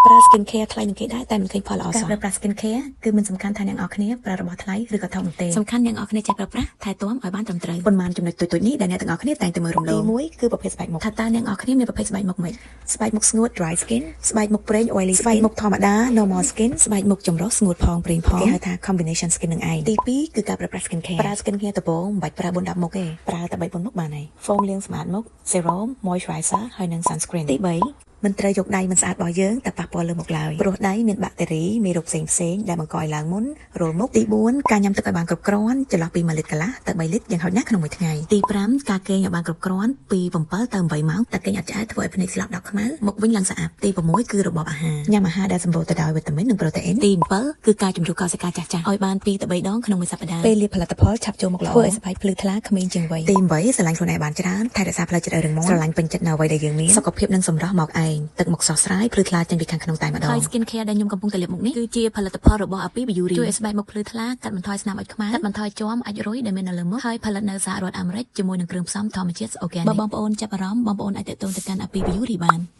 ប្រើ skin care ថ្លៃនឹងគេដែរតែមិនឃើញផលល្អសោះការប្រើប្រាស់ skin care គឺមិនសំខាន់ថាអ្នកនរគ្នាប្រើរបស់ថ្លៃឬក៏ថោកនោះទេសំខាន់អ្នកនរគ្នាចេះប្រើប្រាស់ថែទាំឲ្យបានត្រឹមត្រូវប៉ុន្មានចំណុចតូចៗនេះដែលអ្នកទាំងអស់គ្នាតែងតែមើលរំលងទី1គឺប្រភេទស្បែកមុខថាតើអ្នកនរគ្នាមានប្រភេទស្បែកមុខម៉េចស្បែកមុខស្ងួត dry skin ស្បែកមុខប្រេង oily skin ស្បែកមុខធម្មតា normal skin ស្បែកមុខចម្រុះស្ងួតផងប្រេងផងគេហៅថា combination skin នឹងឯងទី2គឺការប្រើប្រាស់ skin care ប្រើ skin care ដំបូងមិនបាច់ប្រើ4 10មុខទេប្រើតែ3 4មុខបានហើយ foam លាងសម្អាតមុខ serum moisturizer ហើយនិង sunscreen ទី3មិនត្រូវយកដៃមិនស្អាតរបស់យើងតែប៉ះពាល់លើមុខឡើយព្រោះដៃមានបាក់តេរីមេរោគផ្សេងផ្សេងដែលបង្កឲ្យឡើងមុនរលមុខទី4ការញ៉ាំទឹកឲ្យបានគ្រប់គ្រាន់ចន្លោះពី1លីត្រកន្លះទៅ3លីត្រយ៉ាងហោចណាស់ក្នុងមួយថ្ងៃទី5ការគេងឲ្យបានគ្រប់គ្រាន់ពី7ទៅ8ម៉ោងតែគេងអត់ឆ្អែតធ្វើឲ្យភ្នែកស្លាប់ដក់ខ្មៅមុខវិញឡើងស្អាតទី6គឺរបបអាហារញ៉ាំអាហារដែលសម្បូរទៅដោយវីតាមីននិងប្រូតេអ៊ីនទី7គឺការជំរុះកោសិកាចាស់ៗឲ្យបាន2ទៅ3ដងក្នុងមួយសប្តាហ៍ពេលលាបផលិតផលឆាប់ចូលមុខល្អធ្វើឲ្យស្បែកភ្លឺថ្លាក្មេងជាងវ័យទី8ស្រឡាញ់ខ្លួនឯងបានច្រើនថែរក្សាផ្លូវចិត្តឲ្យរឹងមាំស្រឡាញ់ពេញចិត្តនៅអ្វីដែលយើងមានសុខភាពនិងសម្រស់មកឯងទឹកមុខស្រស់ស្រាយភ្លឺថ្លាចេញពីខាងក្នុងតែម្ដងហើយ skin care ដែលខ្ញុំកំពុងតែលាបមុខនេះគឺជាផលិតផលរបស់ Api Beauty ជួយឲ្យស្បែកមុខភ្លឺថ្លាកាត់បន្ថយស្នាមអុចខ្មៅកាត់បន្ថយជាំអាចរុយដែលមាននៅលើមុខហើយផលិតនៅសហរដ្ឋអាមេរិកជាមួយនឹងគ្រឿងផ្សំធម្មជាតិ organic បើបងប្អូនចាប់អារម្មណ៍បងប្អូនអាចទាក់ទងទៅកាន់ Api Beauty បាន។